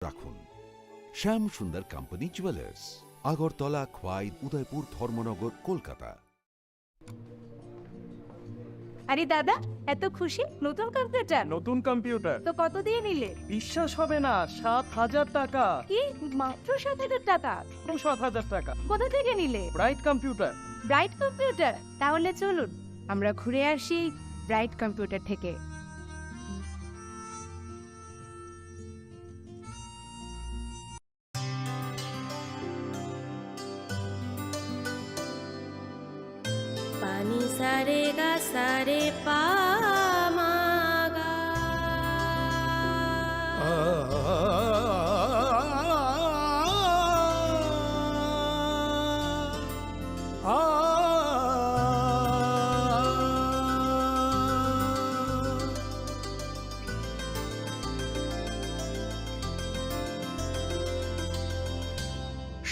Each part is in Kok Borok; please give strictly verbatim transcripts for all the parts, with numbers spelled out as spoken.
রাখুন। শ্যাম সুন্দর company jewellers, Agartala, খোয়াই, উদয়পুর, ধর্মনগর, কলকাতা। আরে দাদা, এত খুশি? নতুন কম্পিউটার? নতুন কম্পিউটার। তো কত দিয়ে নিলে? বিশ্বাস হবে না, সাত হাজার টাকা। কি, মাত্র সাত হাজার টাকা? সাত হাজার টাকা। কোথা থেকে নিলে? Bright computer. Bright computer? তাহলে চলুন, আমরা ঘুরে আসি ব্রাইট কম্পিউটার থেকে। Pani sare ga sare pa ma ga.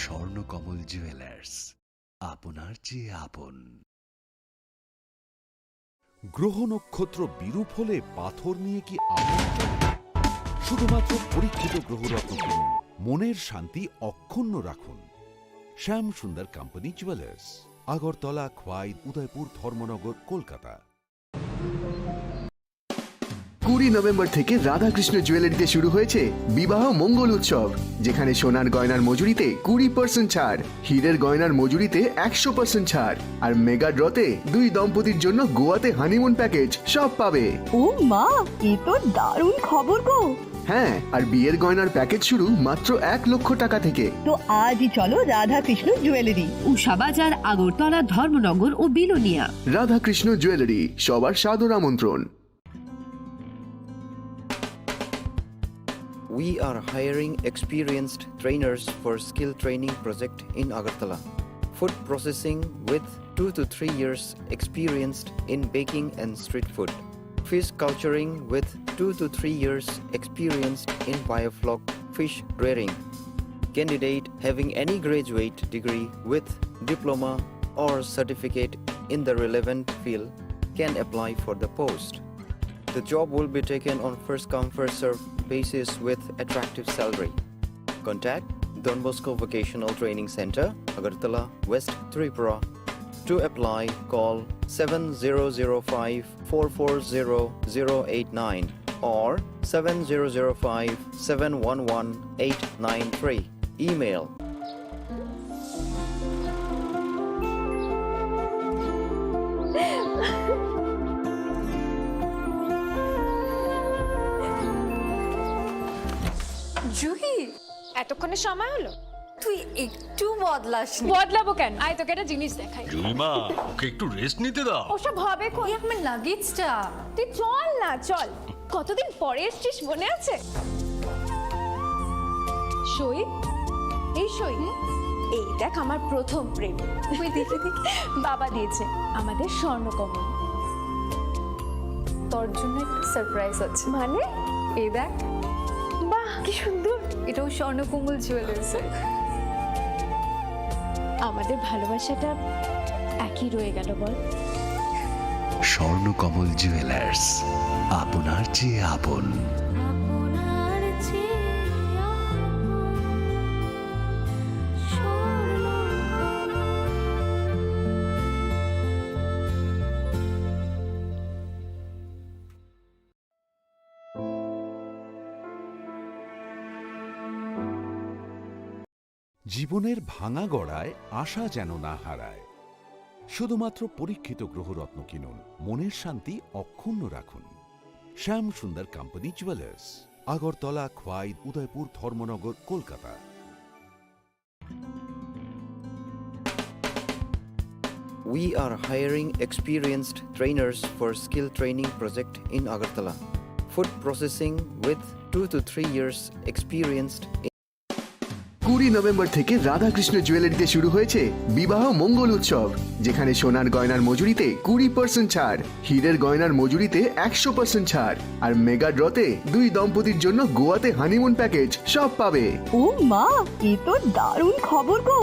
Swarnakamal jewellers, আপনার চেয়ে আপন। গ্রহ নক্ষত্র বিরূপ হলে পাথর নিয়ে কি আপন চলে? শুধুমাত্র পরীক্ষিত গ্রহরত্ন কিনুন, মনের শান্তি অক্ষুণ্ণ রাখুন। শ্যাম সুন্দর কোম্পানি জুয়েলার্স, আগরতলা, খোয়াই, উদয়পুর, ধর্মনগর, কলকাতা। কুড়ি নভেম্বর থেকে রাধাকৃষ্ণ জুয়েলারিতে শুরু হয়েছে বিবাহ মঙ্গল উৎসব, যেখানে সোনার গয়নার মজুরিতে কুড়ি পার্সেন্ট ছাড়, হীরের গয়নার মজুরিতে একশো পার্সেন্ট ছাড়, আর মেগা ড্রতে দুই দম্পতির জন্য গোয়াতে হানিমুন প্যাকেজ, সব পাবে। ও মা, এ তো দারুণ খবর গো। হ্যাঁ, আর বিয়ের গয়নার প্যাকেজ শুরু মাত্র এক লক্ষ টাকা থেকে। তো আজই চলো রাধাকৃষ্ণ জুয়েলারি, উষা বাজার, আগরতলা, ধর্মনগর ও বিলোনিয়া। রাধাকৃষ্ণ জুয়েলারি, সবার সাদর আমন্ত্রণ। We are hiring experienced trainers for skill training project in Agartala. Food processing with two to three years experienced in baking and street food. Fish culturing with two to three years experienced in biofloc fish rearing. Candidate having any graduate degree with diploma or certificate in the relevant field can apply for the post. The job will be taken on first come first serve basis with attractive salary. Contact Don Bosco Vocational Training Center, Agartala, West Tripura. To apply, call seven zero zero five four four zero zero eight nine or seven zero zero five seven one one eight nine three. Email. Juhi, এতক্ষণে সময় হলো? তুই একটু বদলাসনি। বদলাবো কেন? আয়, তোকে একটা জিনিস দেখাই। জুইমা, ওকে একটু রেস্ট নিতে দাও। ওসব হবে কোন? এই আমার লাগেজটা। তুই চল না, চল। কতদিন পরে এসছিস, মনে আছে? সই, এই সই। হুম? এই দেখ, আমার প্রথম প্রেম। ওই দেখে দেখে। বাবা দিয়েছে আমাদের স্বর্ণকমল। তোর জন্য একটা সারপ্রাইজ আছে। মানে? এই দেখ। বাহ, কি সুন্দর। এটাও স্বর্ণকমল জুয়েলার্সের। আমাদের ভালোবাসাটা একই রয়ে গেল, বল? স্বর্ণকমল জুয়েলার্স, আপনার চেয়ে আপন। আপনার চেয়ে আপন। জীবনের ভাঙা গড়ায় আশা যেন না হারায়। শুধুমাত্র পরীক্ষিত গ্রহরত্ন কিনুন, মনের শান্তি অক্ষুণ্ণ রাখুন। শ্যাম সুন্দর কোম্পানি জুয়েলার্স, আগরতলা, খোয়াই, উদয়পুর, ধর্মনগর, Kolkata. We are hiring experienced trainers for skill training project in Agartala. Food processing with two to three years experienced in কুড়ি নভেম্বর থেকে রাধাকৃষ্ণ জুয়েলারিতে শুরু হয়েছে বিবাহ মঙ্গল উৎসব, যেখানে সোনার গয়নার মজুরিতে কুড়ি পার্সেন্ট ছাড়, হীরের গয়নার মজুরিতে একশো পার্সেন্ট ছাড়, আর মেগা ড্রতে দুই দম্পতির জন্য গোয়াতে হানিমুন প্যাকেজ, সব পাবে। ও মা, এ তো দারুণ খবর গো।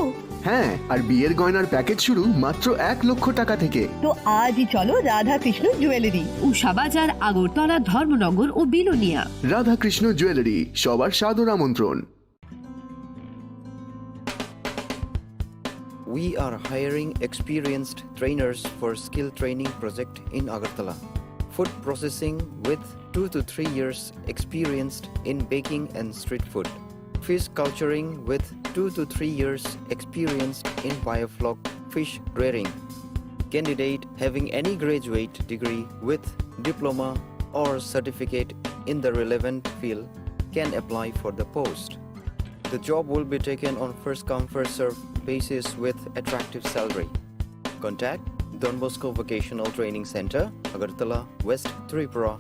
হ্যাঁ, আর বিয়ের গয়নার প্যাকেজ শুরু মাত্র এক লক্ষ টাকা থেকে। তো আজই চলো রাধাকৃষ্ণ জুয়েলারি। উষাবাজার, আগরতলা, ধর্মনগর ও বিলোনিয়া। রাধাকৃষ্ণ জুয়েলারি, সবার সাদর আমন্ত্রণ। We are hiring experienced trainers for skill training project in Agartala. Food processing with two to three years experienced in baking and street food. Fish culturing with two to three years experienced in biofloc fish rearing. Candidate having any graduate degree with diploma or certificate in the relevant field can apply for the post. The job will be taken on first come, first serve basis with attractive salary. Contact Don Bosco Vocational Training Center, Agartala, West Tripura.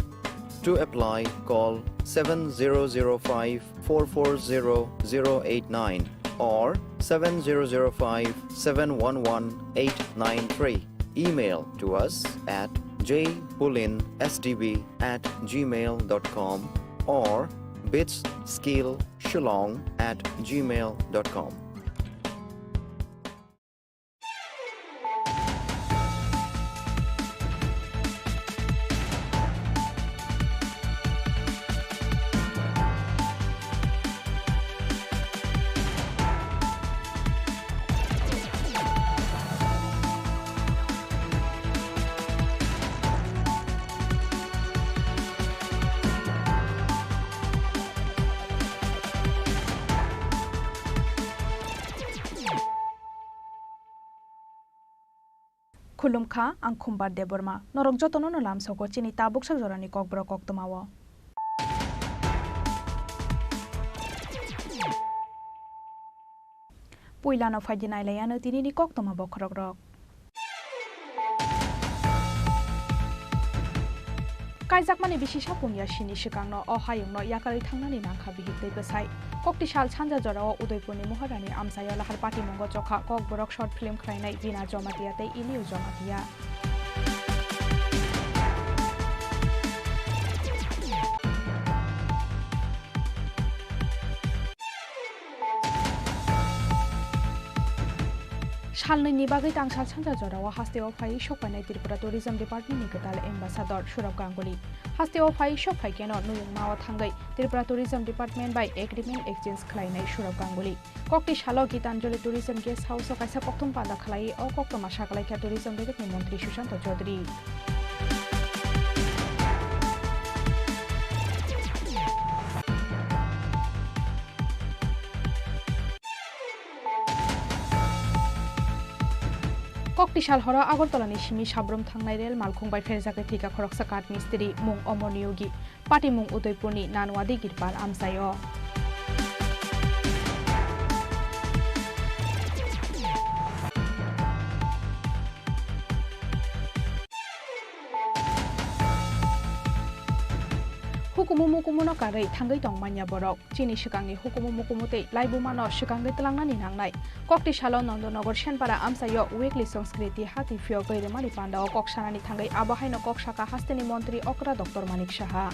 To apply, call seven zero zero five four four zero zero eight nine or seven zero zero five seven one one eight nine three. Email to us at j pulin s d b at gmail dot com or bits skill shillong at gmail dot com. Khulumkha, ang Khumbar Debbarma. Norok jotono no lamsogo chini tabuksak jorani kokborok koktwmao. Puilano phaidi nailaiano tinini koktwma bokhorokrok. Kaijakmani bisi sapung ya sini swkangno o hayungno yakarwi thangnani nangkha bihik tei bwsai. Kokti sal sanja jorao Udaipurni Maharani amchaio lahar patimungo chokha Kokborok short film khlainai Bina Jamatia tei Iliu Jamatia. Salnwini bagwi tangsal sanja jorao hasteo phaiwi sokphainai Tripura Tourism Department ni kwtal Ambassador Surab Ganguly. Hasteo phaiwi sokphai keno nuyungmao thangwi Tripura Tourism Department bai agreement exchange khlainai Surab Ganguly. Kokti salo Gitanjali Tourism Guest House o kaisa kokthum panda khlaiwi o koktwma sakalaikha Tourism Bibhag ni Montri Sushanta Chaudhary. Kokti sal horo Agartala ni simi Sabrum thangnai rel malkhung bai pherjakgwi thwikha khoroksa kath mistri, mung Omor Neogi, patimung Udaipur ni Nanwadi Girpal amchaio. Hukumu mukumu no karwi thangwi tong manya borok. Chini swkangni hukumu mukumu tei laibuma no swkangwi twlangnani nangnai. Kokti salo Nandanagar Senpara amchaio weekly Sanskriti hati phiyogwi rwmani pandao kok sanani thangwi abo haino kok sakha hasteni montri okra Doctor Manik Saha.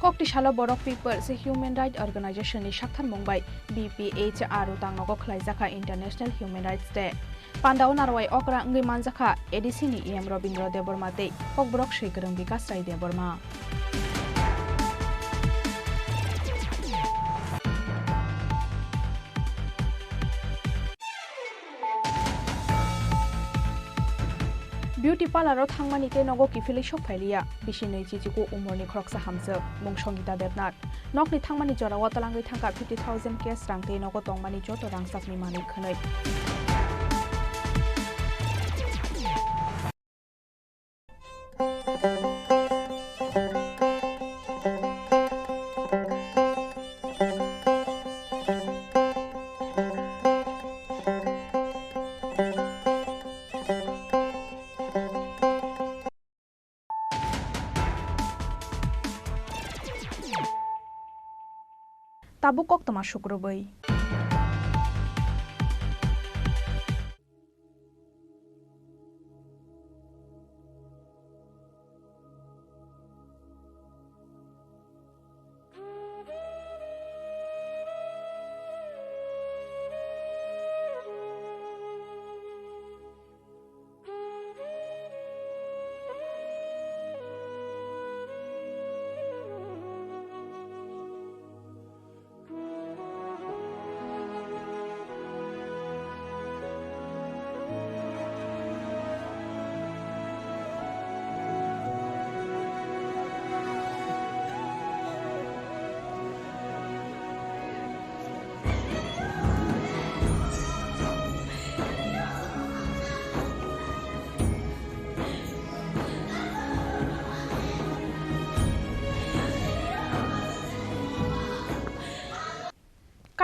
Kokti salo borok people se Human Rights Organization ni saktharmung bai B P H R o tangnogo khlaijakha International Human Rights Day. Pandao narwai okra wngwi manjakha A D C ni E M Robindra Debbarma tei Kokborok swi kwrwng Bikash Rai Debbarma. Beauty parlour o thangmani tei nogo kiphilwi sok phailiya. Bisi nwi chichiku umorni khoroksa hamjwk, mung Songita Debnath. Nokni thangmani jorao twlangwi thangkha fifty thousand cash rang tei nogo tongmani joto rangchakni manwi khwnwi. Tabuk koktwma sukrubwi.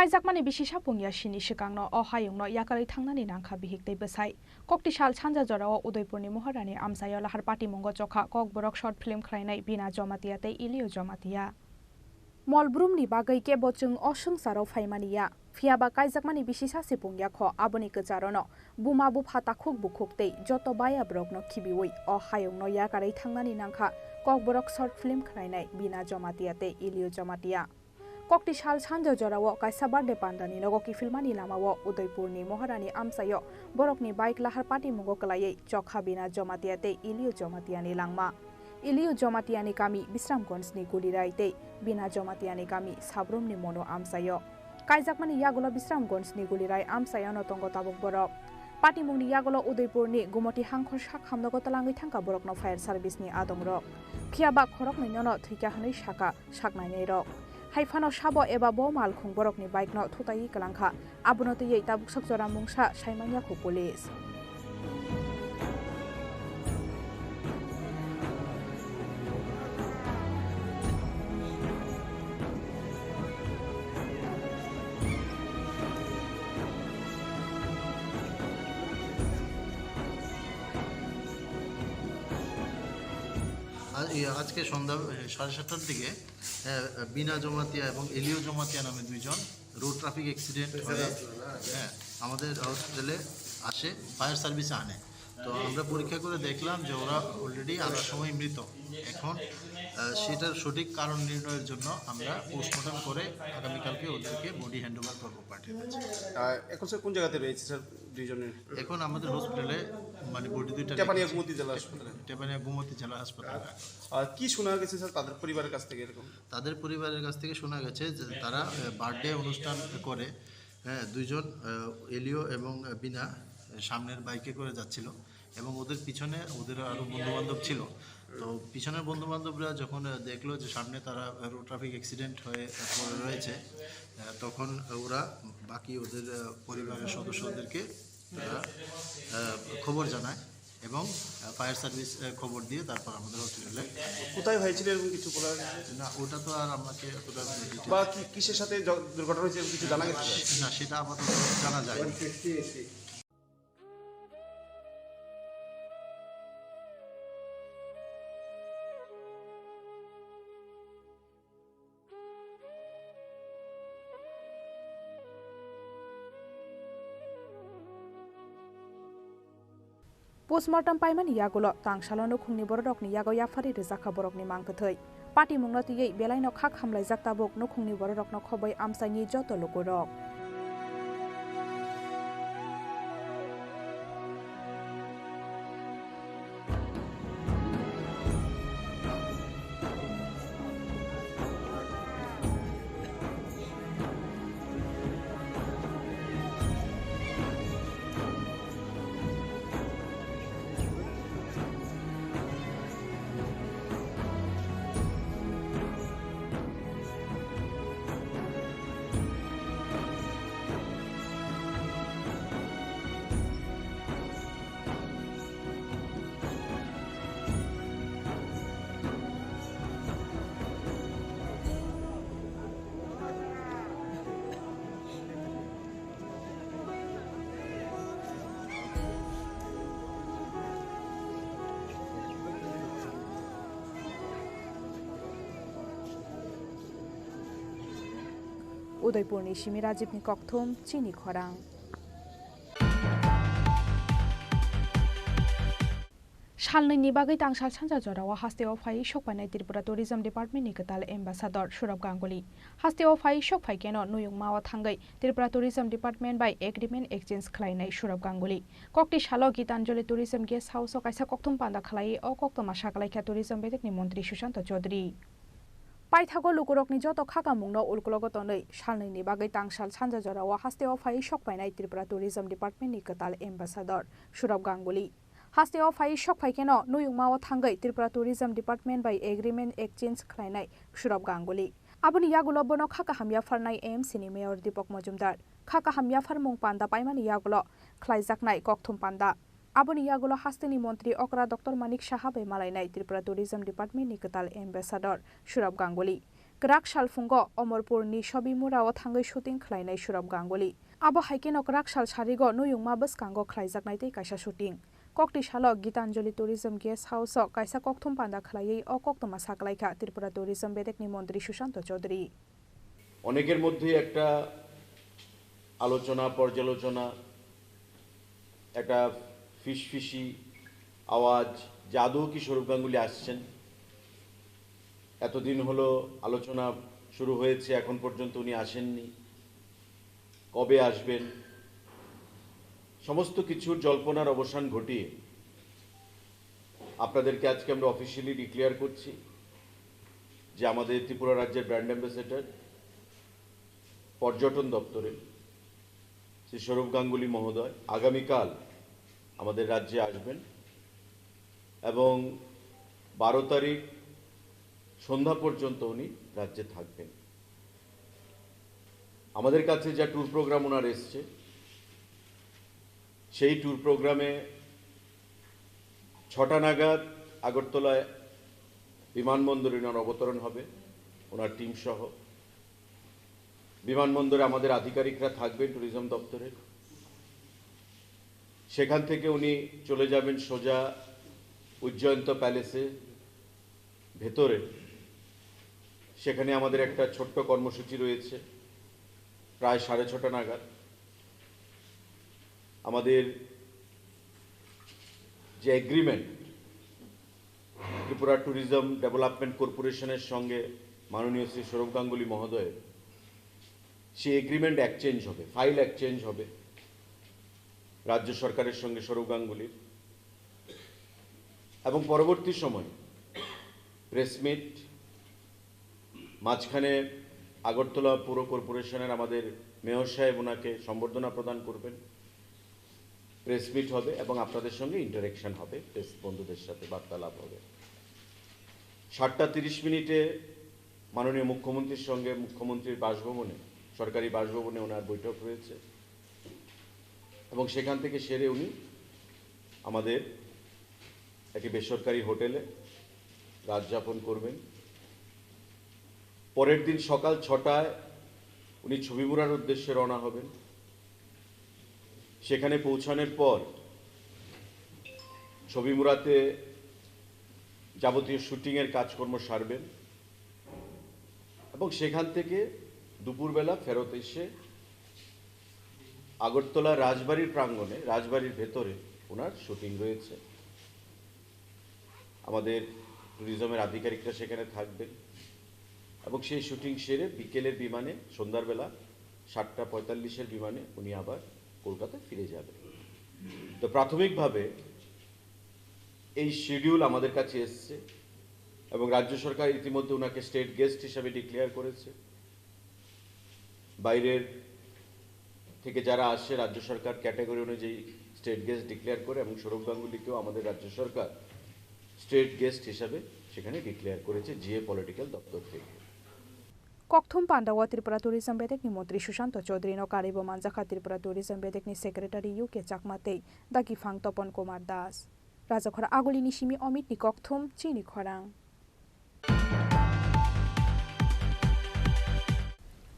Kaijakmani bisi sapung ya sini swkangno o hayungno yakarwi thangnani nangkha bihik tei bwsai. Koktisal sanja jorao Udaipurni Moharani amchaio lahar patimungo chokha Kokborok short film khlainai Bina Jomatia tei Ilio Jomatia. Molbrumni bagwi kebo chwng o swngcharo phaimani ya, phiyaba kaijakmani bisi sasi pung ya kho, aboni kwcharono buma bupha takhuk bukhuk tei joto baya borokno khibiwi o hayungno yakarwi thangnani nangkha Kokborok short film khlainai Bina Jomatia tei Ilio Jomatia. Koktisal sanja jorao kaisa birthday pandani nogo kiphilmani lamao Udaipurni Moharani amchaio borokni bike lahar patimungo kwlaiwi chokha Bina Jomatia tei Ilio Jomatiani langma. Ilio Jomatiani kami Bisramganjni Gulirai tei Bina Jomatiani kami Sabrumni Monu amchaio. Kaijakmani yagulo Bisramganjni Gulirai amchaiono tongo tabuk borok. Patimungni yagulo Udaipurni Gumoti Hangkhor sak hamnogo twlangwi thangkha borokno fire service ni adongrok. Phiyaba khoroknwinono thwikha hwnwi sakha saknainairok. Haiphano sabo eba bo malkhung borokni bike no thutaiwi kwlangkha. Abono twiwi tabuk sak jora mungsa saimanya khu police. আ-, ইয়ে, আজকে সন্ধ্যা, এ, সাড়ে সাতটার দিকে, এ, বিনা জমাতিয়া এবং এলিও জমাতিয়া নামে দুইজন road traffic accident হয়ে, হ্যাঁ, আমাদের হসপিটালে আসে, ফায়ার সার্ভিসে আনে। তো আমরা পরীক্ষা করে দেখলাম যে ওরা অলরেডি আনার সময় মৃত। এখন, আহ, সেটার সঠিক কারণ নির্ণয়ের জন্য আমরা পোস্টমর্টম করে আগামীকালকে ওদেরকে বডি হ্যান্ড ওভার করবো পার্টির কাছে। আহ, এখন স্যার কোন জায়গাতে রয়েছে স্যার দুইজনের? এখন আমাদের হসপিটালে মানে বডি দুইটা টেপানিয়া রেখেছি। গুমতি জেলা হাসপাতালে। টেপানিয়া গুমতি জেলা হাসপাতালে রাখা হয়েছে। আর কি শোনা গেছে স্যার তাদের পরিবারের কাছ থেকে এরকম? তাদের পরিবারের কাছ থেকে শোনা গেছে যে তারা, আহ, বার্থডে অনুষ্ঠান করে, হ্যাঁ, দুইজন, আহ, এলিও এবং, আহ, বিনা, আহ, সামনের বাইকে করে যাচ্ছিল এবং ওদের পিছনে ওদের আরও বন্ধুবান্ধব ছিল। তো পিছনের বন্ধুবান্ধবরা যখন, আহ, দেখলো যে সামনে তারা, আহ, রোড ট্রাফিক অ্যাক্সিডেন্ট হয়ে, আহ, পড়ে রয়েছে, আহ, তখন ওরা বাকি ওদের, আহ, পরিবারের সদস্যদেরকে তারা, আহ, খবর জানায় এবং, আহ, ফায়ার সার্ভিস, আহ, খবর দিয়ে তারপর আমাদের হসপিটালে। কোথায় হয়েছিল এরকম কিছু বলা গেছে? না, ওটা তো আর আমাকে অতটা ডিটেইলস বা কি, কিসের সাথে জ-, দুর্ঘটনা হয়েছে, এরকম কিছু জানা গেছে? না, সেটা আপাতত জানা যায়নি। Postmortem paimani yagulo tangsalo nukhungni bororokni yago yapharwi rwjakha borokni mangkwthwi. Patimungno twiwi belaino kha khamlaijak tabuk nukhungni bororokno khobwi amchaini joto lukurok. Udaipurni simi Rajibni kokthum, chini khorang. Salnwini bagwi tangsal sanja jorao hasteo phaiwi sokphainai Tripura Tourism Department ni kwtal Ambassador Surab Ganguly. Hasteo phaiwi sokphai keno nuyungmao thangwi Tripura Tourism Department bai agreement exchange khlainai Surab Ganguly. Kokti salo Gitanjali Tourism Guest House o kaisa kokthum panda khlaiwi o koktwma sakalaikha Tourism bedekni montri Sushanta Chaudhary. Paithago lukurokni joto khakamungno ulkulogo tonwi salnwini bagwi tangsal sanja jorao hasteo phaiwi sokphainai Tripura Tourism Department ni kwtal Ambassador Surab Ganguly. Hasteo phaiwi sokphai keno nuyungmao thangwi Tripura Tourism Department bai agreement exchange khlainai Surab Ganguly. Aboni yagulo bono kha kaham yapharnai A M C ni Mayor Deepak Majumdar. Kha kaham yapharmung panda paimani yagulo khlaijaknai kokthum panda. Aboni yagulo hasteni montri okra Doctor Manik Saha bai malainai Tripura Tourism Department ni kwtal Ambassador Surab Ganguly. Kwrak salphungo Omorpurni Sobimura o thangwi shooting khlainai Surab Ganguly. Abo hai kheno kwrak sal sarigo Nuyungma bwskango khlaijaknai tei kaisa shooting. Kokti salo Gitanjali Tourism Guest House o kaisa kokthum panda khlaiwi o koktwma sakhlaikha Tripura Tourism bedekni montri Sushanta Chaudhary. অনেকের মধ্যেই একটা আলোচনা, পর্যালোচনা, একটা ফিসফিসি আওয়াজ যে আদৌ কি সৌরভ গাঙ্গুলি আসছেন। এতদিন হলো আলোচনা শুরু হয়েছে, এখন পর্যন্ত উনি আসেননি। কবে আসবেন, সমস্ত কিছুর জল্পনার অবসান ঘটিয়ে আপনাদেরকে আজকে আমরা অফিসিয়ালি ডিক্লেয়ার করছি যে আমাদের ত্রিপুরা রাজ্যের ব্র্যান্ড অ্যাম্বাসেডর পর্যটন দপ্তরে শ্রী সৌরভ গাঙ্গুলি মহোদয় আগামীকাল আমাদের রাজ্যে আসবেন এবং বারো তারিখ সন্ধ্যা পর্যন্ত উনি রাজ্যে থাকবেন। আমাদের কাছে যা ট্যুর প্রোগ্রাম ওনার এসছে, সেই ট্যুর প্রোগ্রামে ছটা নাগাদ আগরতলায় বিমানবন্দরে ওনার অবতরণ হবে, ওনার টিম সহ। বিমানবন্দরে আমাদের আধিকারিকরা থাকবেন ট্যুরিজম দপ্তরের। সেখান থেকে উনি চলে যাবেন সোজা উজ্জয়ন্ত প্যালেসে ভেতরে। সেখানে আমাদের একটা ছোট্ট কর্মসূচি রয়েছে প্রায় সাড়ে ছটা নাগাদ। আমাদের যে এগ্রিমেন্ট ত্রিপুরা ট্যুরিজম ডেভেলপমেন্ট কর্পোরেশনের সঙ্গে মাননীয় শ্রী সৌরভ গাঙ্গুলি মহোদয়ের, সেই এগ্রিমেন্ট এক্সচেঞ্জ হবে, ফাইল এক্সচেঞ্জ হবে রাজ্য সরকারের সঙ্গে সৌরভ গাঙ্গুলির। এবং পরবর্তী সময় প্রেস মিট, মাঝখানে আগরতলা পৌর কর্পোরেশনের আমাদের মেয়র সাহেব ওনাকে সম্বর্ধনা প্রদান করবেন। প্রেস মিট হবে এবং আপনাদের সঙ্গে ইন্টারেকশন হবে, প্রেস বন্ধুদের সাথে বার্তালাপ হবে। সাতটা তিরিশ মিনিটে মাননীয় মুখ্যমন্ত্রীর সঙ্গে মুখ্যমন্ত্রীর বাসভবনে, সরকারি বাসভবনে ওনার বৈঠক রয়েছে এবং সেখান থেকে সেরে উনি আমাদের একটি বেসরকারি হোটেলে রাত যাপন করবেন। পরের দিন সকাল ছটায় উনি ছবিমুড়ার উদ্দেশ্যে রওনা হবেন। সেখানে পৌঁছানোর পর ছবিমুড়াতে যাবতীয় শুটিংয়ের কাজকর্ম সারবেন এবং সেখান থেকে দুপুরবেলা ফেরত এসে আগরতলা রাজবাড়ির প্রাঙ্গণে, রাজবাড়ির ভেতরে ওনার শুটিং রয়েছে। আমাদের ট্যুরিজমের আধিকারিকরা সেখানে থাকবেন এবং সেই শুটিং সেরে বিকেলের বিমানে, সন্ধ্যার বেলা সাতটা পঁয়তাল্লিশের বিমানে উনি আবার কলকাতা ফিরে যাবেন। তো প্রাথমিকভাবে এই শিডিউল আমাদের কাছে এসছে এবং রাজ্য সরকার ইতিমধ্যে ওনাকে স্টেট গেস্ট হিসাবে ডিক্লেয়ার করেছে। বাইরের থেকে যারা আসছে রাজ্য সরকার ক্যাটাগরি অনুযায়ী স্টেট গেস্ট ডিক্লেয়ার করে এবং সৌরভ গাঙ্গুলিকেও আমাদের রাজ্য সরকার স্টেট গেস্ট হিসাবে সেখানে ডিক্লেয়ার করেছে জিএ পলিটিক্যাল দপ্তর থেকে। Kokthum pandao Tripura Tourism bedekni montri Sushanta Chaudhary no karwibo manjakha Tripura Tourism bedekni secretary U K Chakma tei Dagiphang Topon Kumar Das. Rajakhor Agulini simi Omitni kokthum chini khorang.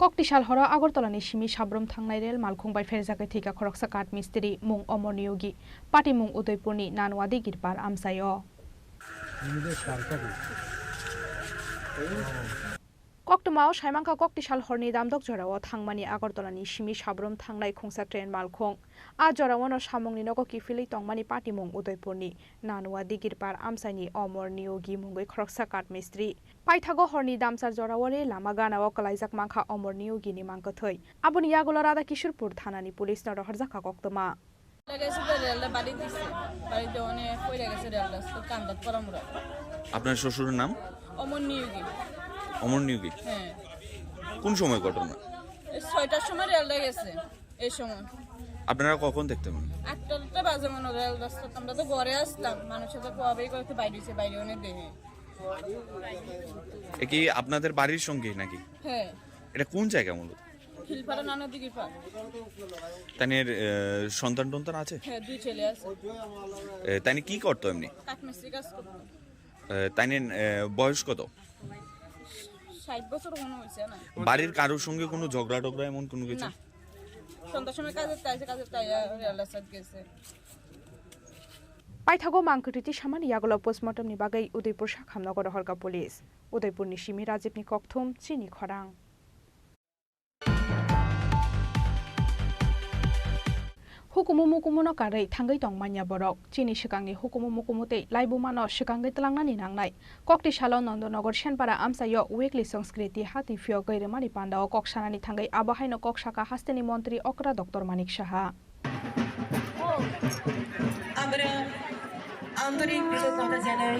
Kokti sal horo Agartala ni simi Sabrum thangnai rel malkhung bai pherjagwi thwikha khoroksa kath mistri, mung Omor Niyogi, pati mung Udaipur ni Nanwadi Girpar amchaio. Koktwmao saimankha, kokti sal horni damdok jorao thangmani Agartala ni simi Sabrum thangnai khungsa train malkhung. A jorao no samungni nogo kiphilwi tongmani patimung Udaipurni Nanwa Digirpar amchaini Omor Niyogi mungwi khoroksa kath mistri. Paithago horni damchar jorao re lama ganao kwlaijak mankha Omor Niyogini mangkwthwi. Aboni yagulo Radha Kishorpur thanani police no rohorjakha koktwma. লেগেছে তো রেলটা বাড়ি দিছে, বাড়িতে অনেক পড়ে গেছে রেলটা, তো কান্দাত পড়া মুড়া। আপনার শ্বশুরের নাম? অমর নিয়োগী। অমর নিয়োগী। হ্যাঁ। কোন সময় ঘটনা? এই ছয়টার সময় রেলটা গেছে। এই সময়। আপনারা কখন দেখতে পান? আটটা বাজে মনে হয় রেল রাস্তা। আমরা তো ঘরে আসতাম, মানুষের তো কোয়াবেই করতে বাইরে হয়েছে, বাইরে অনেক দেহে। এ কি আপনাদের বাড়ির সঙ্গে নাকি? হ্যাঁ। এটা কোন জায়গা মূলত? খিলপাড়া নানা দিকে পার। তাইনের এ, সন্তান টন্তান আছে? হ্যাঁ, দুই ছেলে আছে। এ, তাইনে কি করতো এমনি? কাঠমিস্ত্রি কাজ করতো। এ, তাইনের এ, বয়স কত? ষাট বছর কোনো হয়েছে না। বাড়ির কারোর সঙ্গে কোনো ঝগড়া টগড়া এমন কোনো কিছু? না। সন্ধ্যার সময় কাজের তাই এসে, কাজের তাই, আহ, রেল রাস্তায় গেছে। Paithago mangkwtwi tisamani yagulo postmortem ni bagwi Udaipur sakhamno rohorkha police. Udaipur ni simi Rajib ni kokthum chini khorang. Hukumu mukumu no karwi thangwi tong manya borok. Chini swkangni hukumu mukumu tei laibuma no swkangwi twlangnani nangnai. Kokti salo Nondonagar Senpara amchaio weekly Sanskriti hati phiyogwi rwmani pandao kok sanani thangwi abo haino kok sakha hasteni montri okra Doctor Manik Saha. আমরা আন্তরিক কৃতজ্ঞতা জানাই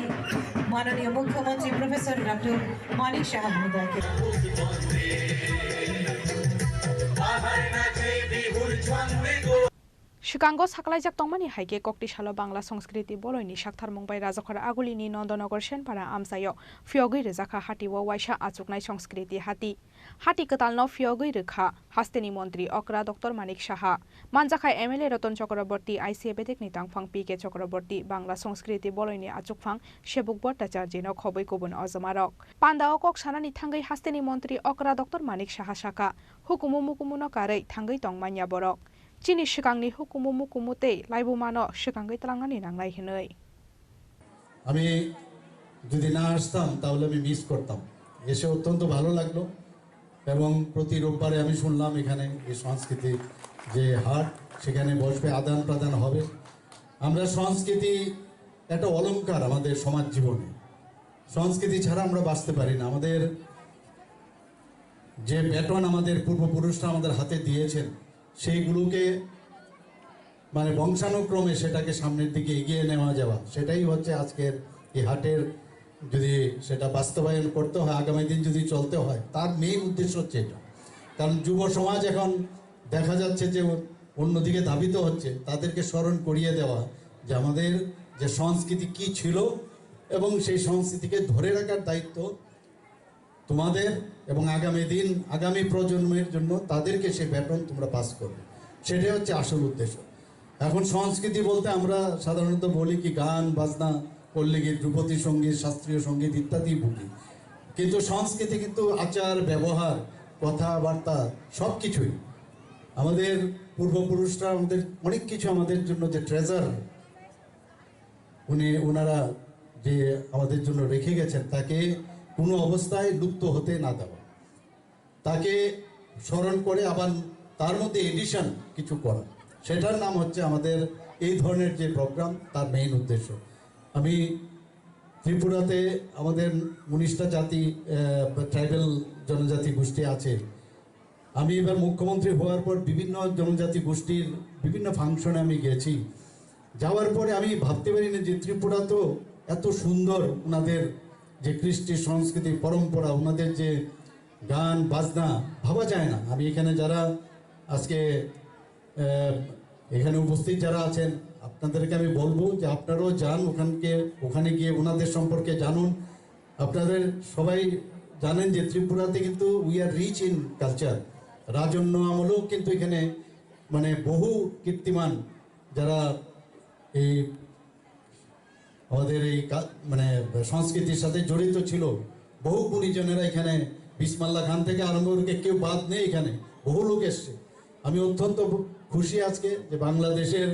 মাননীয় মুখ্যমন্ত্রী professor doctor Manik সাহা মহোদয়কে। Swkango saklaijak tongmani hai khe kokti salo Bangla Sanskriti Boloini saktharmung bai Rajakhor Agulini Nondonagar Senpara amchaio phiyogwi rwjakha hati o waisa achuknai Sanskriti hati. Hati kwtalno phiyogwi rwkha hasteni montri okra Doctor Manik Saha. Manjakha M L A Ratan Chakraborty, I C A bedekni tangphang P K Chakraborty, Bangla Sanskriti Boloini achukphang Sebuk Bhattacharjino khobwi kubun ojomarok. Pandao kok sanani thangwi hasteni montri okra Doctor Manik Saha sakha, hukumu mukumuno karwi thangwi tong manya borok. Chini swkangni hukumu mukumu tei laibumano swkangwi twlangnani nangnai hwnwi. আমি যদি না আসতাম, তাহলে আমি মিস করতাম। এসে অত্যন্ত ভালো লাগলো। এবং প্রতি রোববারে আমি শুনলাম এখানে এই সাংস্কৃতিক যে হাট, সেখানে বসবে, আদান প্রদান হবে। আমরা সংস্কৃতি একটা অলংকার আমাদের সমাজ জীবনে। সংস্কৃতি ছাড়া আমরা বাঁচতে পারি না। আমাদের যে ব্যাটন আমাদের পূর্বপুরুষরা আমাদের হাতে দিয়েছেন, সেইগুলোকে মানে বংশানুক্রমে সেটাকে সামনের দিকে এগিয়ে নেওয়া যাওয়া, সেটাই হচ্ছে আজকের এই হাটের, যদি সেটা বাস্তবায়ন করতে হয়, আগামী দিন যদি চলতে হয়, তার মেইন উদ্দেশ্য হচ্ছে এটা। কারণ যুব সমাজ এখন দেখা যাচ্ছে যে অন্যদিকে ধাবিত হচ্ছে, তাদেরকে স্মরণ করিয়ে দেওয়া যে আমাদের যে সংস্কৃতি কি ছিল এবং সেই সংস্কৃতিকে ধরে রাখার দায়িত্ব তোমাদের এবং আগামী দিন, আগামী প্রজন্মের জন্য তাদেরকে সে ব্যাটন তোমরা পাস করবে, সেটাই হচ্ছে আসল উদ্দেশ্য। এখন সংস্কৃতি বলতে আমরা সাধারণত বলি কি গান, বাজনা, পল্লীগীত, ধ্রুপদী সঙ্গীত, শাস্ত্রীয় সঙ্গীত ইত্যাদি বুঝি, কিন্তু সংস্কৃতি কিন্তু আচার, ব্যবহার, কথাবার্তা সব কিছুই। আমাদের পূর্বপুরুষরা আমাদের অনেক কিছু আমাদের জন্য যে ট্রেজার উনি, ওনারা যে আমাদের জন্য রেখে গেছেন, তাকে কোনো অবস্থায় লুপ্ত হতে না দেওয়া, তাকে স্মরণ করে আবার তার মধ্যে এডিশন কিছু করা, সেটার নাম হচ্ছে আমাদের এই ধরনের যে প্রোগ্রাম, তার মেইন উদ্দেশ্য। আমি ত্রিপুরাতে আমাদের উনিশটা জাতি, আহ, ট্রাইবাল জনজাতি গোষ্ঠী আছে, আমি এবার মুখ্যমন্ত্রী হওয়ার পর বিভিন্ন জনজাতি গোষ্ঠীর বিভিন্ন ফাংশনে আমি গেছি। যাওয়ার পরে আমি ভাবতে পারি না যে ত্রিপুরা তো এত সুন্দর, ওনাদের যে কৃষ্টি সংস্কৃতি পরম্পরা, ওনাদের যে গান বাজনা, ভাবা যায় না। আমি এখানে যারা আজকে, আহ, এখানে উপস্থিত যারা আছেন, আপনাদেরকে আমি বলবো যে আপনারাও যান ওখানকে, ওখানে গিয়ে ওনাদের সম্পর্কে জানুন। আপনাদের সবাই জানেন যে ত্রিপুরাতে কিন্তু we are rich in culture। রাজন্য আমলেও কিন্তু এখানে মানে বহু কীর্তিমান যারা এই আমাদের এই কা-, মানে সংস্কৃতির সাথে জড়িত ছিল, বহু গুণীজনেরা এখানে, বিসমাল্লা খান থেকে আরম্ভ করে কেউ বাদ নেই এখানে, বহু লোক এসছে। আমি অত্যন্ত খুশি আজকে যে বাংলাদেশের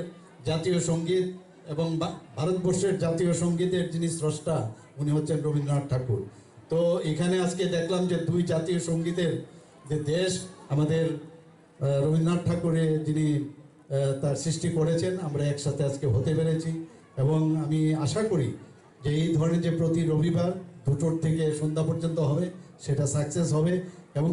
জাতীয় সঙ্গীত এবং বা-, ভারতবর্ষের জাতীয় সঙ্গীতের যিনি স্রষ্টা, উনি হচ্ছেন রবীন্দ্রনাথ ঠাকুর। তো এখানে আজকে দেখলাম যে দুই জাতীয় সঙ্গীতের যে দেশ, আমাদের, আহ, রবীন্দ্রনাথ ঠাকুরের যিনি, আহ, তার সৃষ্টি করেছেন, আমরা একসাথে আজকে হতে পেরেছি এবং আমি আশা করি যে এই ধরনের যে প্রতি রবিবার দুটোর থেকে সন্ধ্যা পর্যন্ত হবে, সেটা সাকসেস হবে। এবং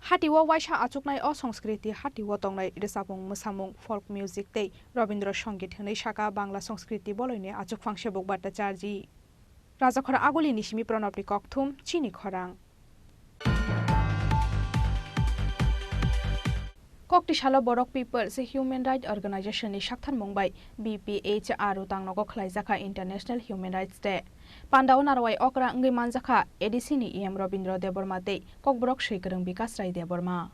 Hati o waisa achuknai o Sanskriti hati o tongnai rwchapmung, mwsamung, folk music tei Robindra Songit hwnwi saka Bangla Sanskriti Boloini achukphang Sebuk Bhattacharjee. Rajakhor Agulini simi Pranabni kokthum, chini khorang. Kokti salo Borok People's Human Rights Organization ni saktharmung bai B P H R o tangnogo khwlaijakha International Human Rights Day. Pandao narwai okra wngwi manjakha A D C ni E M Robindra Debbarma tei Kokborok swi kwrwng Bikash Rai Debbarma.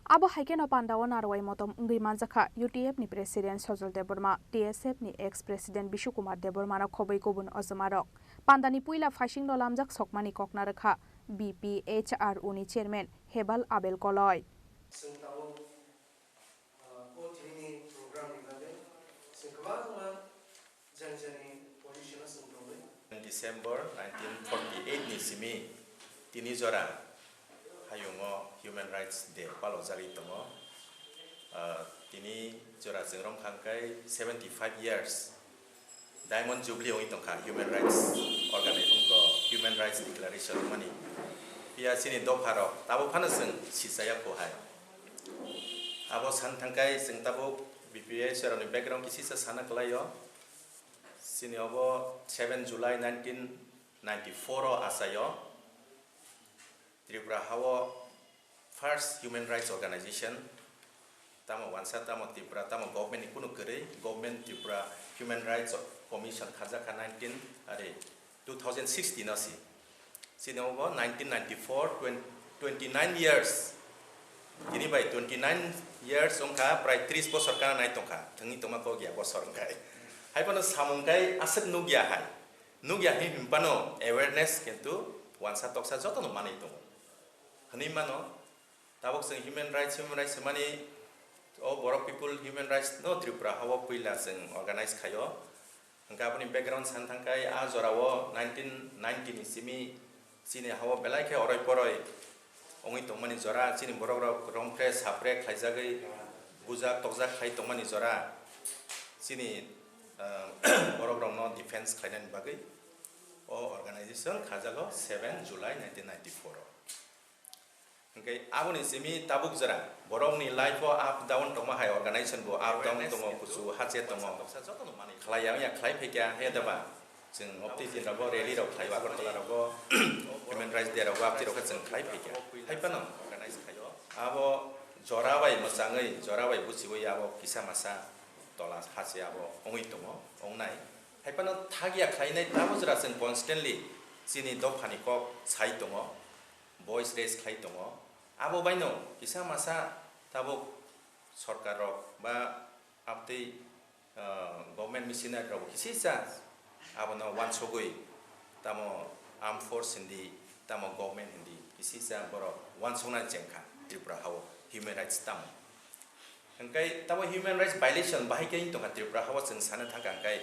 Abo hai kheno pandao narwai motom wngwi manjakha U T F ni President Sojol Debbarma, T S F ni ex President Bishu Kumar Debbarma no khobwi kubun ojomarok. Pandani puila phaisingno lamjak sokmani kokna rwkha B P H R U ni Chairman Hebal Abel Koloi. Chwng tabuk, uh, o tinini program ni bagwi chwng kwbangma jani jani position o chwng tongwi. December nineteen forty-eight ni simi tini jora hayungo Human Rights Day palojagwi tongo. Ah, tini jora chwng romkha hwnkhe seventy five years Diamond Jubilee wngwi tongkha Human Rights Organi-, wngkha Human Rights Declaration wngmani. Phiya chini dopharok tabuk phano chwng sichaya kho hai. Abo san thangkhai chwng tabuk B P H R ni background kisisa sana kwlaio. Chini obo seven July nineteen ninety-four o achaio. Tripura hao first human rights organization, tamo wansa, tamo Tripura, tamo government ni kunu kwrwi, government Tripura Human Rights Commission khajakha nineteen, are two thousand sixteen o si. Chini obo nineteen ninety-four, twenty, twenty-nine years. Tini bai twenty-nine years wngkha, prai tris bosor kana nai tongkha. Thwngwi tongma kok ya bosor wngkhai. Hai phano samung khai aswk nukya hai. Nukya hwnwi hwnphano awareness kintu wansa toksa jotono manwi tongo. Hwnwi mano, tabuk chwng human rights, human rights hwnmani o borok people human rights no Tripura hao puila chwng organize khaio. Hwnkhe aboni background san thangkhai a jorao nineteen ninety ni simi chini hao belai khe oroi poroi wngwi tongmani jora, chini borok rok romphre sapre khlaijagwi bujak tokjak khai tongmani jora, chini, ah, borok rokno defense khlainani bagwi o organization khajago seven July nineteen ninety-four o. Hwnkhe aboni simi tabuk jora borokni life o up down tongma hai, organization bo up down tongo, kuchu hache tongo. Khlai ya wngya khlai phaikha he deba. Chwng opti din rogo rally rok khlaio, Agartala rogo human rights day rogo, apti rok khe chwng khlai phaikha. Hai phano abo jora bai mwchangwi, jora bai buchiwi abo kisa masa tola hache abo wngwi tongo, wngnai. Hai phano thakya khlainai tabuk jora chwng constantly chini dophani kok sai tongo. Voice raise khlai tongo. Abo baino kisa masa tabuk sorkar rok ba amtwi, ah, government missionary rok kisisa abono wansugwi tamo armed force hindi, tamo government hindi kisisa borok wansuknani chengkha Tripura hao human rights tamo. Hwnkhe tamo human rights violation bahai khe wng tongkha Tripura hao, chwng sana thangkha hwnkhe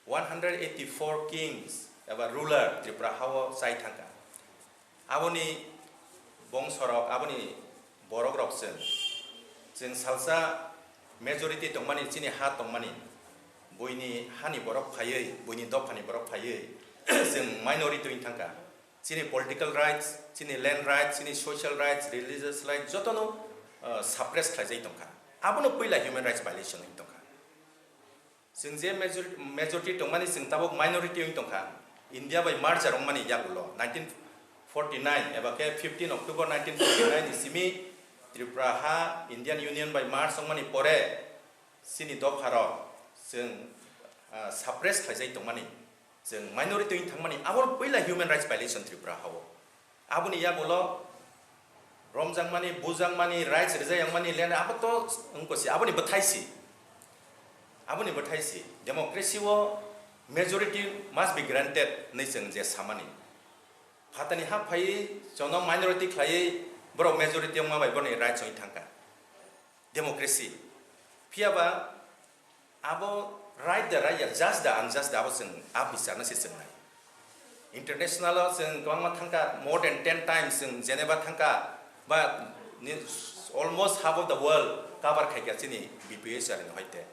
one hundred eighty-four kings eba ruler Tripura hao chai thangkha. Aboni bongsorok, aboni borokrok chwng, chwng salsa majority tongmani, chini ha tongmani, buini hani borok phaiwi, buini dophani borok phaiwi, chwng minority wng thangkha. Chini political rights, chini land rights, chini social rights, religious rights, jotono, uh, suppress khlaijai tongkha. Abono puila human rights violation wng tongkha. Chwng je majority, majority tongmani, chwng tabuk minority wng tongkha. India bai merger wngmani yagulo nineteen forty-nine eba khe fifteen October nineteen forty-nine ni simi Tripura ha Indian Union bai merge wngmani pore chini dopharok chwng, ah, suppress khlaijai tongmani, chwng minority wng thangmani, abo puila human rights violation Tripura hao. Aboni yagulo romjakmani, bujakmani, rights rijak yangmani, land abo to wngkha si, aboni bwthai si. Aboni bwthai si. Democracy o majority must be granted hwnwi chwng je samani. Phatani ha phaiwi jono minority khlaiwi borok majority wngma bai borokni rights wngwi thangkha. Democracy. Phiya ba abo right da right ya, just da unjust da, abo chwng a bicharno se chwng nai. International o chwng kwbangma thangkha, more than ten times chwng Geneva thangkha, ba ni, almost half of the world cover khaikha chini B P H R ni hoite.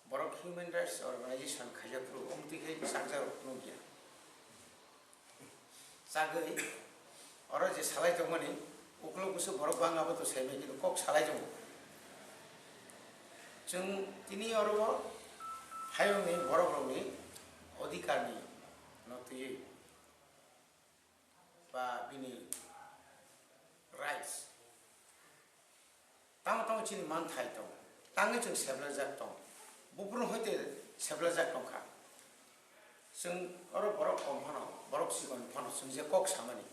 Borok human rights organization khaijak phuru omtwi khai chakjak rok nukya. Chagwi oro je salai tongmani, uklok bwswk borok bang abo to saimai khe kok salai tongo. Chwng tini oro o hayungni borok rokni odhikar ni no twiwi ba bini rights. Tamo tamo chini manthai tong, tangwi chwng seblajak tong, buphuru hoite seblajak tongkha. Chwng oro borok kom phano, borok chikon phano chwng je kok samani,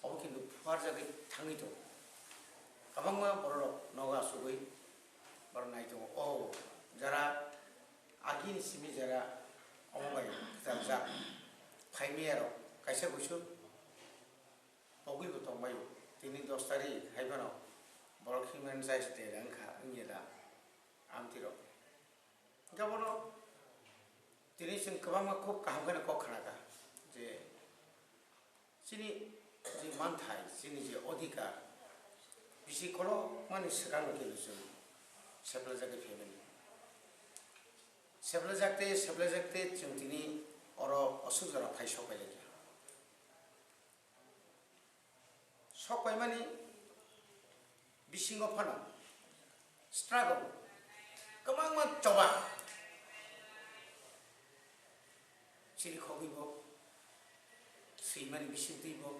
Obo kintu phuarjagwi thangwi tongo. Kwbangma bororok nogo achugwi borok nai tongo. O jara agini simi jara omo bai kwcharjak phaimiyarok kaisa kuisu pogwibo tongbaio. Tini dos tarik hai phano borok Human Rights Day wngkha wngya da amtwirok. Hingke bono tini chwng kwbangma khub kaham kheno kok khnakha je chini je manthai, chini je odhikar, bisi kolokmani swkangno kebo chwng seplaijagwi phaimani. Seplaijak tei, seplaijak tei chwng tini oro aswk jora phai sok pailaikha. Sok paimani bisingo phano struggle kwbangma choba chirikhogwi bo, swimani bisingtwi bo,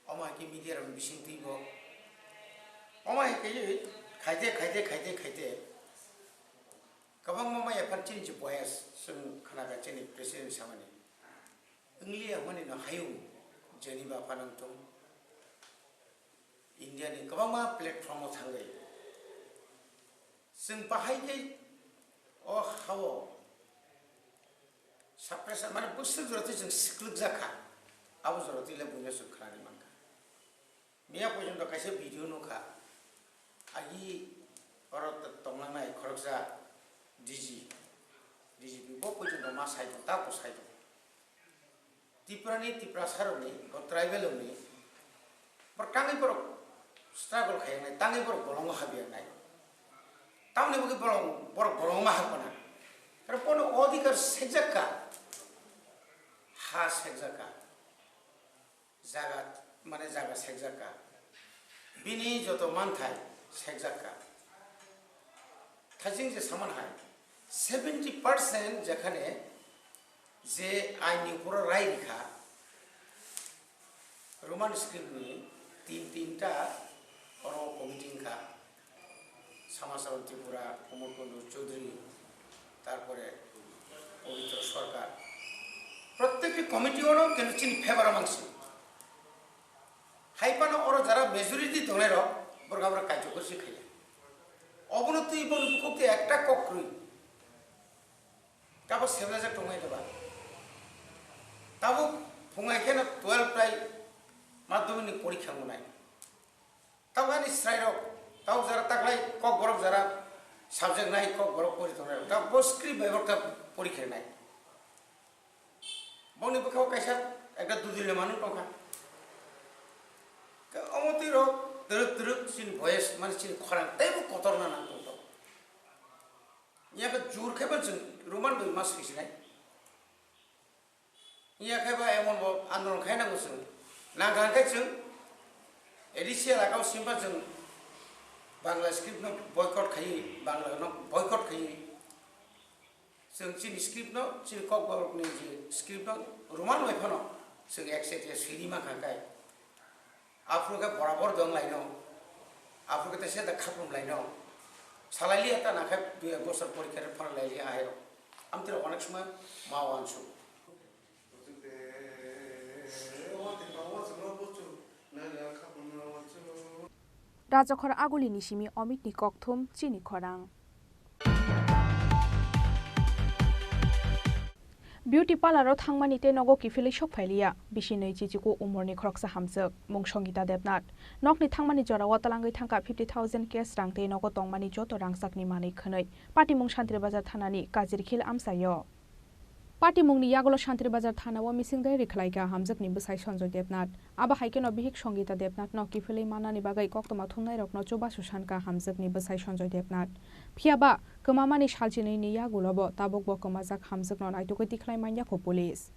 omo hai khe media rokni bisingtwi bo, omo hai khe khaite, khaite, khaite, khaite kwbangma maya phan chini je boyas chwng khnakha chini president samani. Wngli ya hwnwi no hayung Geneva phanang tong. India ni kwbangma platform o thangwi chwng bahai khe o hao suppression mane bwswk jora twi chwng siklwk jakha. Abo jora twi le buino chwng khnani mankha. Miya porjonto kaisa video nukha, agi oro t-, tonglangnai khoroksa D G, D G P bo porjonto ma sai tong, ta bo sai tong. Tripura ni, Tiprasa rokni, bo tribal rokni, borok tangwi borok struggle khaiyangnai, tangwi borok bolongo habyangnai. Tamni bagwi borok, borok bolongo ma habkana. Kare bono odhikar sekjakka, ha sekjakka. Jaga, mane jaga sekjakka, bini joto manthai sekjakka. Thajing je saman hai seventy percent jekhane je aini uporo rai rikha, Roman script ni tin tinta oro committee wngkha. Samasaron Tripura, Komol Kundu Chaudhary, tarpore Pabitra Sarkar. Prottekti committee ono kintu chini favor o mangsi. Hai phano oro jara majority tongnai rok, borok abra kaijo kursi khaiya. Obono twi bono bukhuk twi ekta kok kwrwi. Tabo seblajak tongnai doba. Tabo phungai kheno twelve tai madhyamik ni porikha wngnai. Tabo ani srairok, tabo jara taklai kokborok jara subject nai kokborok pori tongnai, tabo bo script bai bo ta porikha nai. Boni bwkhao kaisa ekta dudile manwi tongkha. Ke omo twi rok twrwk twrwk chini voice mane chini khorang teibo kotor na nang tongtong. Nya khe jur khe bo chwng Roman bai ma swisinai. Iya khe ba emon bo andolon khai nango chwng. Nang kha khe chwng A D C elaka o simba chwng Bangla script no boycott khai, Bangla no boycott khai. Chwng chini script no, chini kokborok ni je script no Roman bai phano chwng accept ya siri ma kha kai. Aphuru khe borabor dong laino, aphuru khe teisa da khaprum laino. Salai liya ta na khe dui ek bosor porikha rw phan lai liya hai rok. Amtwrok onek somoi ma wansu. Rajakhor Agulini simi Omitni kokthum chini khorang. Beauty parlor o thangmani tei nogo kiphilwi sok phailiya, bisi nwi chichiku umorni khoroksa hamjwk, mung Songita Debnath. Nokni thangmani jorao twlangwi thangkha fifty thousand cash rang tei nogo tongmani joto rangchakni manwi khwnwi. Patimung Santri Bazar thanani Kajirkhil amchaio. Patimungni yagulo Santri Bazar thanao mising diary khlaikha hamjwkni bwsai Sanjoy Debnath. Abo hai kheno bihik Songita Debnathno kiphilwi mannani bagwi koktwma thumnairokno chubachu sankha hamjwkni bwsai Sanjoy Debnath. Phiya ba kwmamani salchinwini yagulobo tabukbo kwmajak hamjwkno naitugwi tikhlai manya kho police.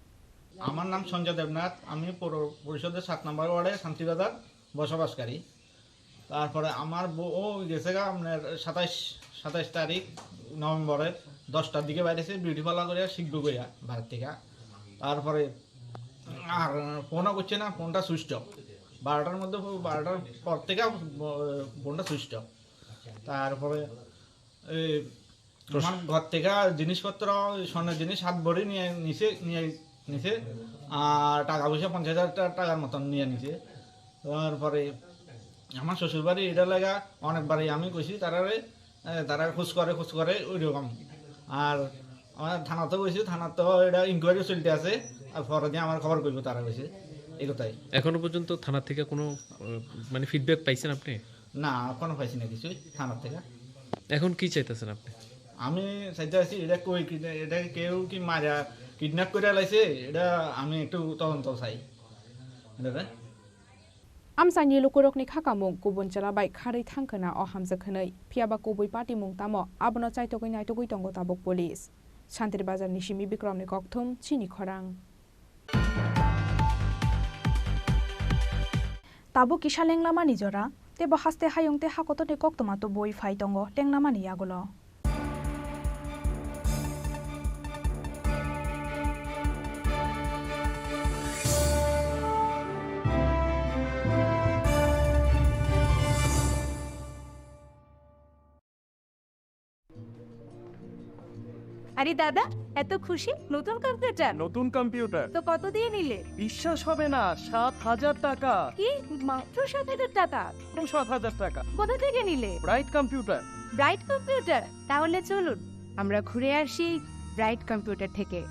আমার নাম সঞ্জয় দেবনাথ, আমি পৌর পরিষদের সাত নম্বর ওয়ার্ডে শান্তিবাজার বসবাসকারী। তারপরে আমার বউ ও গেছে গা আপনার সাতাইশ সাতাইশ তারিখ নভেম্বরের দশটার দিকে বাইরেছে, বিউটি পার্লার করে শিখবো গইয়া বাড়ির থেকে। তারপরে আর ফোনও করছে না, ফোনটা সুইচ অফ। বারোটার মধ্যে ফো-, বারোটার পর থেকে ফো-, ফোনটা সুইচ অফ। তারপরে এই আমার ঘর থেকে জিনিসপত্র, স্বর্ণের জিনিস সাত ভরি নিয়ে নিচে, নিয়ে নিচে। আর টাকা পয়সা পঞ্চাশ হাজার টা-, টাকার মতন নিয়ে নিছে। তারপরে আমার শ্বশুর বাড়ি এটা লাগা অনেকবারই আমি কইছি তারারে, এ, তারা খুশ করে, খুশ করে ওই রকম। আর আমার থানাতেও গেছি, থানার তো এটা ইনকোয়ারি চলতে আছে, আর পরে দিয়ে আমার খবর করবো তারা গেছে, এই কথাই। এখনো পর্যন্ত থানা থেকে কোনো, আহ, মানে, ফিডব্যাক পাইছেন আপনি? না, এখনো পাইছি না কিছুই থানার থেকে। এখন কি চাইতেছেন আপনি? আমি চাইতে আছি, এটা কই, কি-, এটা কেউ কি মারা কিডন্যাপ করে লাইছে, এটা আমি একটু তদন্ত চাই। এটা Amchaini lukurokni khakamung kubun chwla bai kharwi thang khwna o hamjwk hwnwi, phiyaba kubui patimung tamo abono chaitogwi naitogwi tongo tabuk police. Santri Bazarni simi Bikramni kokthum, chini khorang. Tabuk kisa lenglamani jora, teibo haste hayung tei hakotorni koktwma tubui phai tongo lenglamani yagulo. আরে দাদা, এত খুশি? নতুন কম্পিউটার? নতুন কম্পিউটার। তো কত দিয়ে নিলে? বিশ্বাস হবে না, সাত হাজার টাকা। কি? মাত্র সাত হাজার টাকা? মাত্র সাত হাজার টাকা। কোথা থেকে নিলে? Bright computer. Bright computer? তাহলে চলুন, আমরা ঘুরে আসি ব্রাইট কম্পিউটার থেকে।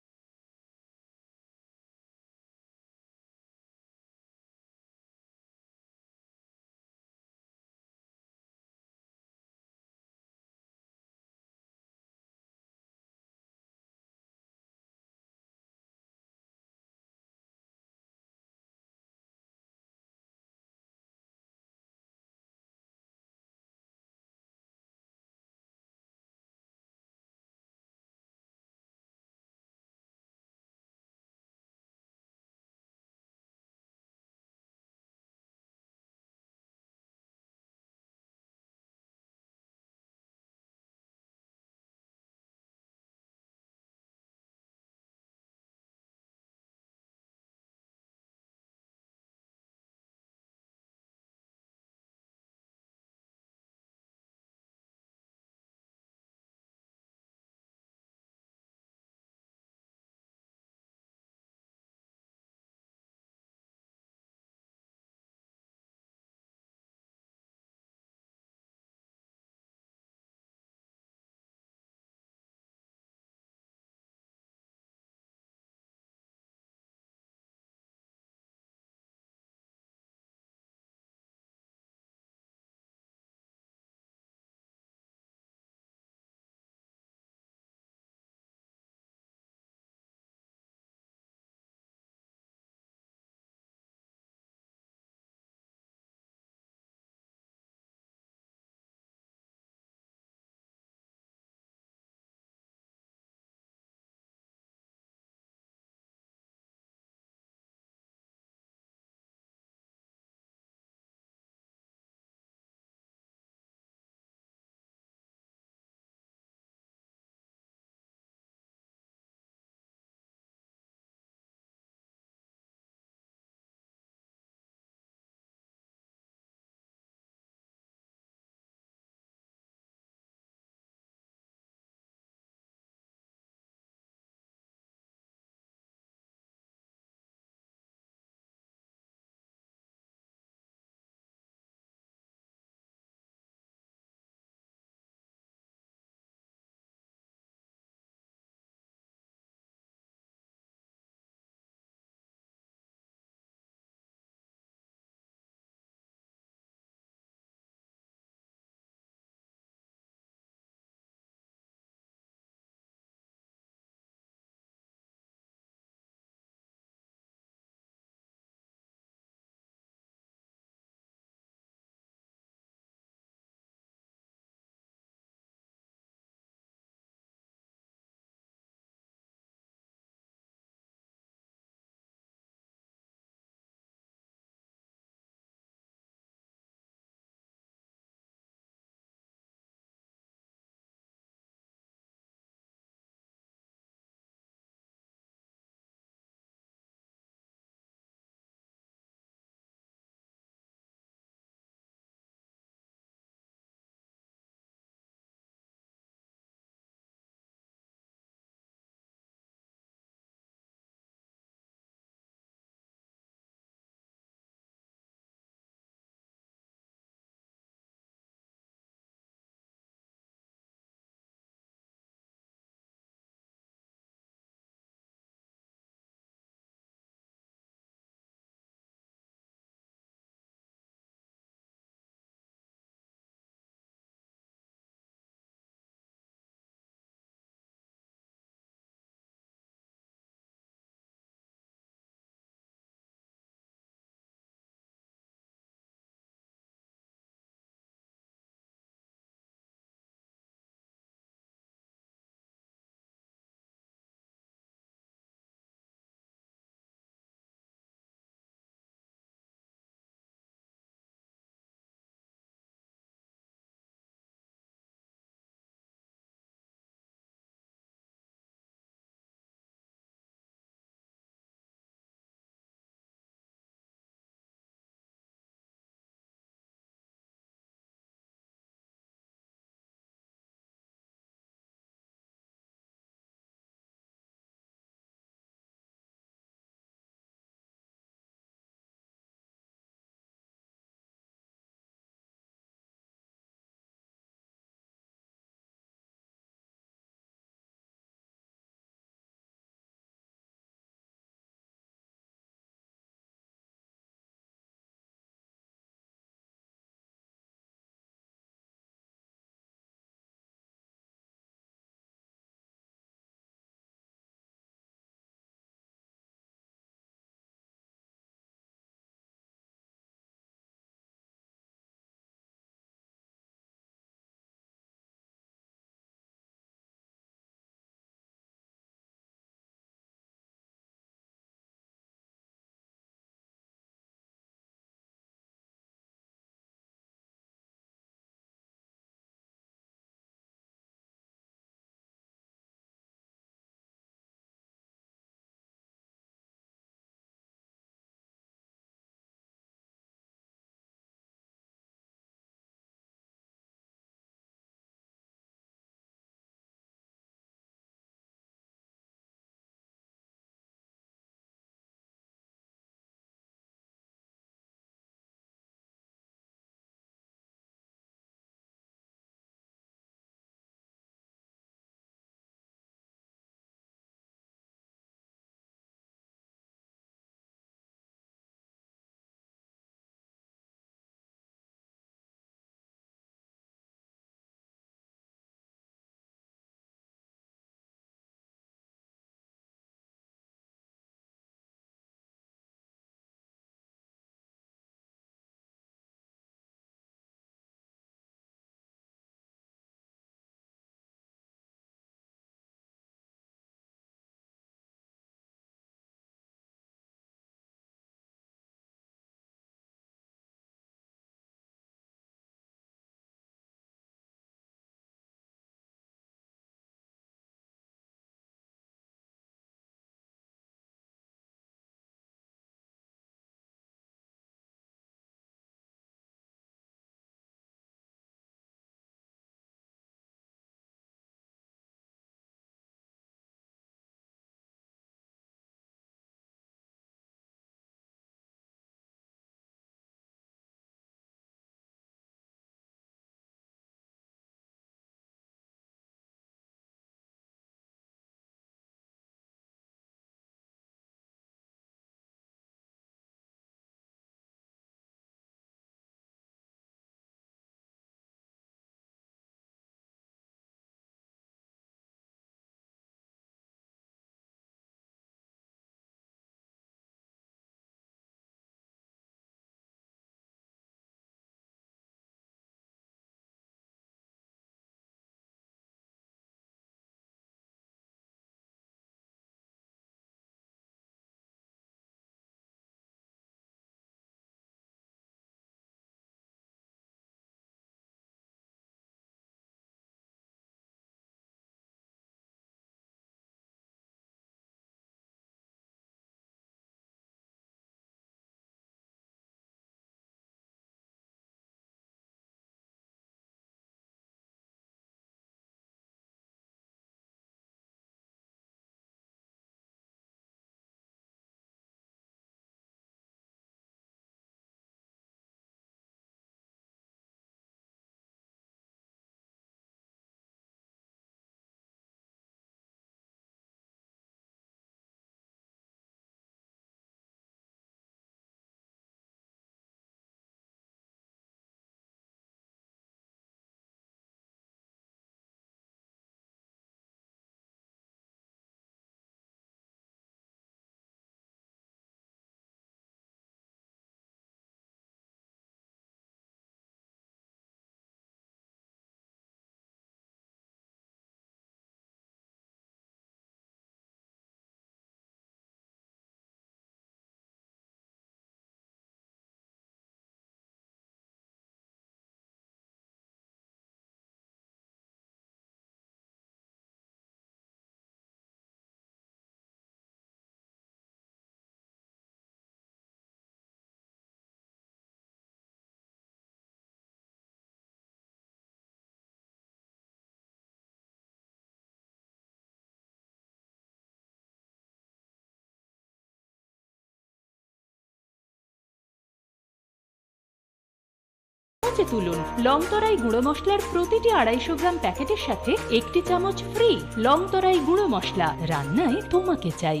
তুলুন। লং তরাই গুঁড়ো মশলার প্রতিটি আড়াইশো গ্রাম প্যাকেটের সাথে একটি চামচ ফ্রি। লং তরাই গুঁড়ো মশলা, রান্নায় তোমাকে চাই।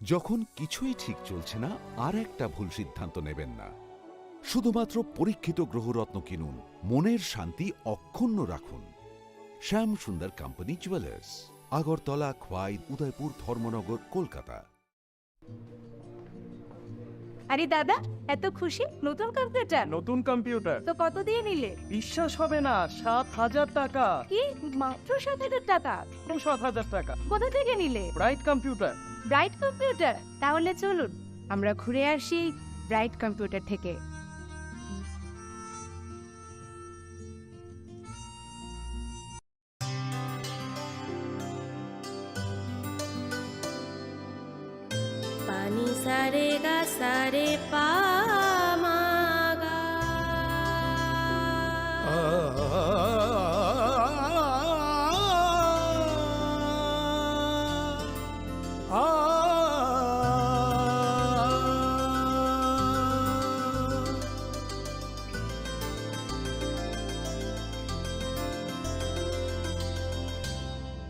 যখন কিছুই ঠিক চলছে না, আর একটা ভুল সিদ্ধান্ত নেবেন না। শুধুমাত্র পরীক্ষিত গ্রহরত্ন কিনুন, মনের শান্তি অক্ষুণ্ণ রাখুন। শ্যাম সুন্দর কোম্পানি জুয়েলার্স, আগরতলা, খোয়াই, উদয়পুর, ধর্মনগর, কলকাতা। আরে দাদা, এত খুশি? নতুন কম্পিউটার? নতুন কম্পিউটার। তো কত দিয়ে নিলে? বিশ্বাস হবে না, সাত হাজার টাকা। কি? মাত্র সাত হাজার টাকা? মাত্র সাত হাজার টাকা। কোথা থেকে নিলে? Bright computer. Bright computer? তাহলে চলুন, আমরা ঘুরে আসি ব্রাইট কম্পিউটার থেকে। Pani sa re ga sa re pa ma ga.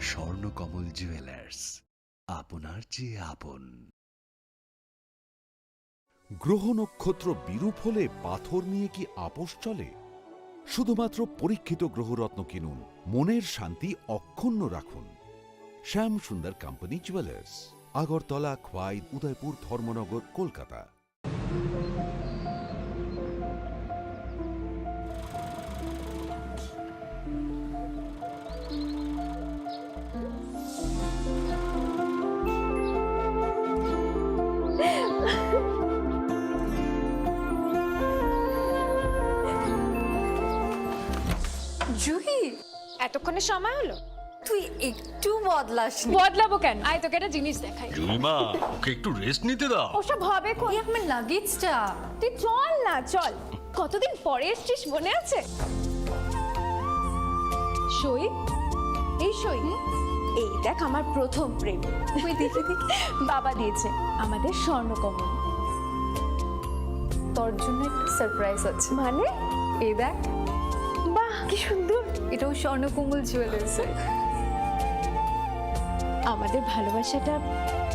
Swarnakamal jewellers, আপনার চেয়ে আপন। গ্রহ নক্ষত্র বিরূপ হলে পাথর নিয়ে কি আপোষ চলে? শুধুমাত্র পরীক্ষিত গ্রহরত্ন কিনুন, মনের শান্তি অক্ষুণ্ণ রাখুন। শ্যাম সুন্দর কোম্পানি জুয়েলার্স, আগরতলা, খোয়াই, উদয়পুর, ধর্মনগর, কলকাতা। জুহি, এতক্ষণে সময় হলো? তুই একটু বদলাসনি। বদলাবো কেন? আয়, তোকে একটা জিনিস দেখাই। জুইমা, ওকে একটু রেস্ট নিতে দাও। ওসব হবে কোন? এই আমার লাগেজটা। তুই চল না, চল। কতদিন পরে এসছিস, মনে আছে? সই, এই সই, এই দেখ আমার প্রথম প্রেম। তুই দেখে দেখে বাবা দিয়েছে আমাদের স্বর্ণকমল। তোর জন্য একটা সারপ্রাইজ আছে। মানে? এই দেখ। বাহ, কি সুন্দর। এটাও স্বর্ণকমল জুয়েলার্সের। আমাদের ভালোবাসাটা